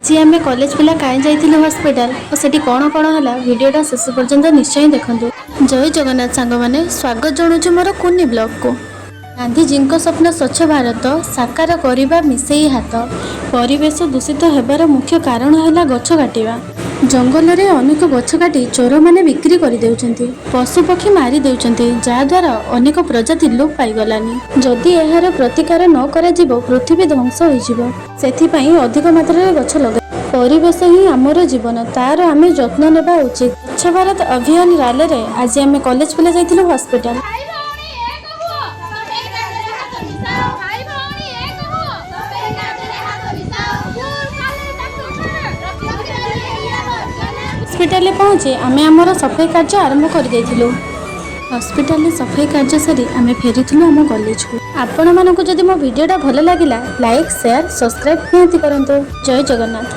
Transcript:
ଆଜି ଆମେ କଲେଜ ପିଲା କାହିଁ ଯାଇଥିଲୁ ହସ୍ପିଟାଲ ଓ ସେଠି କ'ଣ କ'ଣ ହେଲା, ଭିଡ଼ିଓଟା ଶେଷ ପର୍ଯ୍ୟନ୍ତ ନିଶ୍ଚୟ ଦେଖନ୍ତୁ। ଜୟ ଜଗନ୍ନାଥ ସାଙ୍ଗମାନେ, ସ୍ୱାଗତ ଜଣାଉଛୁ ମୋର କୁନି ବ୍ଲଗକୁ। ଗାନ୍ଧିଜୀଙ୍କ ସ୍ୱପ୍ନ ସ୍ୱଚ୍ଛ ଭାରତ ସାକାର କରିବା ମିଶେଇ ହାତ। ପରିବେଶ ଦୂଷିତ ହେବାର ମୁଖ୍ୟ କାରଣ ହେଲା ଗଛ କାଟିବା। ଜଙ୍ଗଲରେ ଅନେକ ଗଛ କାଟି ଚୋରମାନେ ବିକ୍ରି କରିଦେଉଛନ୍ତି, ପଶୁପକ୍ଷୀ ମାରି ଦେଉଛନ୍ତି, ଯାହାଦ୍ୱାରା ଅନେକ ପ୍ରଜାତି ଲୋପ ପାଇଗଲାନି। ଯଦି ଏହାର ପ୍ରତିକାର ନ କରାଯିବ, ପୃଥିବୀ ଧ୍ୱଂସ ହୋଇଯିବ। ସେଥିପାଇଁ ଅଧିକ ମାତ୍ରାରେ ଗଛ ଲଗା। ପରିବେଶ ହିଁ ଆମର ଜୀବନ, ତାର ଆମେ ଯତ୍ନ ନେବା ଉଚିତ। ସ୍ୱଚ୍ଛ ଭାରତ ଅଭିଯାନ ରାଲିରେ ଆଜି ଆମେ କଲେଜ ପିଲା ଯାଇଥିଲୁ ହସ୍ପିଟାଲ। ଭାଇ ଭଉଣୀ ଏକ ହୁଅ, ସଫେଇ କାର୍ଯ୍ୟରେ ହାତ ମିଶାଅ। ଭାଇ ଭଉଣୀ ଏକ ହୁଅ, ସଫେଇ କାର୍ଯ୍ୟରେ ହାତ ମିଶାଅ। ଭୁଲ କଲେ ତାକୁ ରଖିବନି ଏହି ଆବର୍ଜନା। ହସ୍ପିଟାଲରେ ପହଞ୍ଚି ଆମେ ଆମର ସଫେଇ କାର୍ଯ୍ୟ ଆରମ୍ଭ କରିଦେଇଥିଲୁ। ହସ୍ପିଟାଲରେ ସଫେଇ କାର୍ଯ୍ୟ ସାରି ଆମେ ଫେରିଥିଲୁ ଆମ କଲେଜକୁ। ଆପଣମାନଙ୍କୁ ଯଦି ମୋ ଭିଡ଼ିଓଟା ଭଲ ଲାଗିଲା, ଲାଇକ୍, ସେୟାର, ସବସ୍କ୍ରାଇବ୍ ନିହାତି କରନ୍ତୁ। ଜୟ ଜଗନ୍ନାଥ।